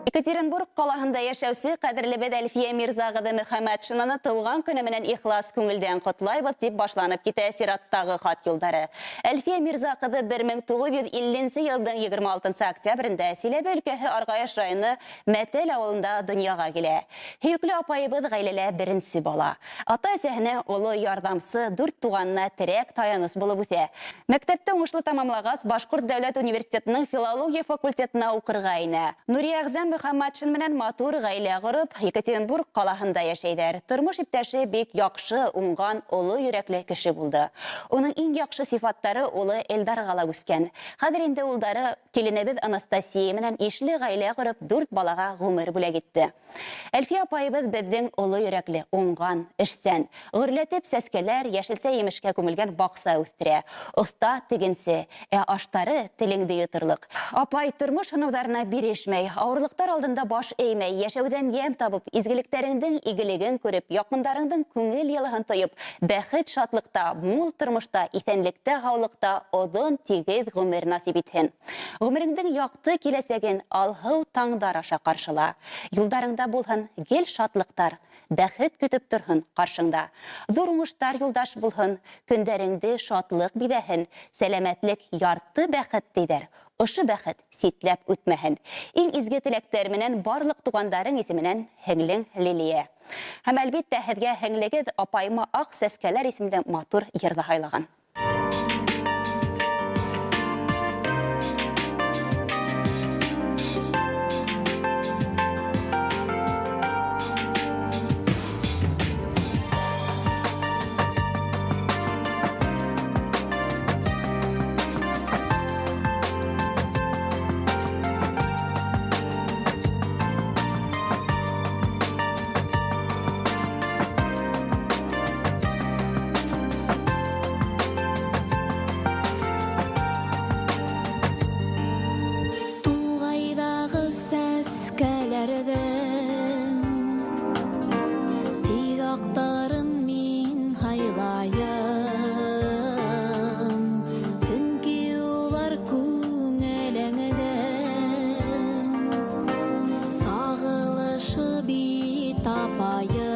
Екатеринбург ҡалаһында йәшәүсе ҡәҙерлебеҙ Әлфиә Мирза ҡыҙы Мөхәммәтшинаны тыуған көнө менән ихлас күңелдән ҡотлайбыҙ, тип башланып китә сираттағы хат юлдары. Әлфиә Мирза ҡыҙы 1950 йылдың 26 октябрендә Силәбе өлкәһе Арғаяш районы Мәтәл ауылында донъяға килә. Һөйөклө апайыбыҙ ғаиләлә беренсе бала. Ата-әсәһенә оло ярҙамсы, дүрт туғанына терәк, таяныс булып үҫә. Мәктәпте уңышлы тамамлағас, Башҡорт дәүләт университетының филология факультетына уҡырға инә. Нуриәғзәм Мөхәммәтшин менән матур ғаилә ҡороп, Екатеринбург ҡалаһында йәшәйҙәр. Тормош иптәше бик яҡшы, уңған, оло йөрәкле кеше булды. Уның иң яҡшы сифаттары улы Эльдарға ла күскән. Хәҙер инде улдары киленебеҙ Анастасия менән ишле ғаилә ҡороп, дүрт балаға ғүмер бүләк итте. Әлфиә апайыбыҙ беҙҙең оло йөрәкле, уңған, эшсән. Гөрләтеп сәскәләр, йәшелсә-емешкә күмелгән баҡса үҫтерә. Оҫта тегенсе, ә аштары телеңде йоторлоҡ. Апай тормош һынауҙарына бирешмәй, ауырлыҡтар алдында баш эймәй, йәшәүҙән йәм табып, изгелектәреңдең игелеген күреп, яҡындарыңдың күңел йылыһын тоеп, бәхет-шатлыҡта, мул тормошта, иҫәнлектә-һаулыҡта оҙон, тигеҙ ғүмер насип итһен. Ғүмереңдең яҡты киләсәген алһыу таңдар аша ҡаршыла. Юлдарыңда булһын гел шатлыҡтар, бәхет көтөп торһон ҡаршыңда. Ҙур уңыштар юлдаш булһын, көндәреңде шатлыҡ биҙәһен, сәләмәтлек ярты бәхет тиҙәр, ошо бәхет ситләп үтмәһен. Иң изге теләктәр менән барлыҡ туғандарың исеменән һеңлең Лилия. Һәм әлбиттә һеҙгә һеңлегеҙ Апайыма аҡ сәскәләр исемле матур йыр ҙа һайлаған. Туғайҙағы сәскәләрҙең Тик аҡтарын мин һайлайым, Сөнки улар күңелеңдең Сағылышы бит, апайым.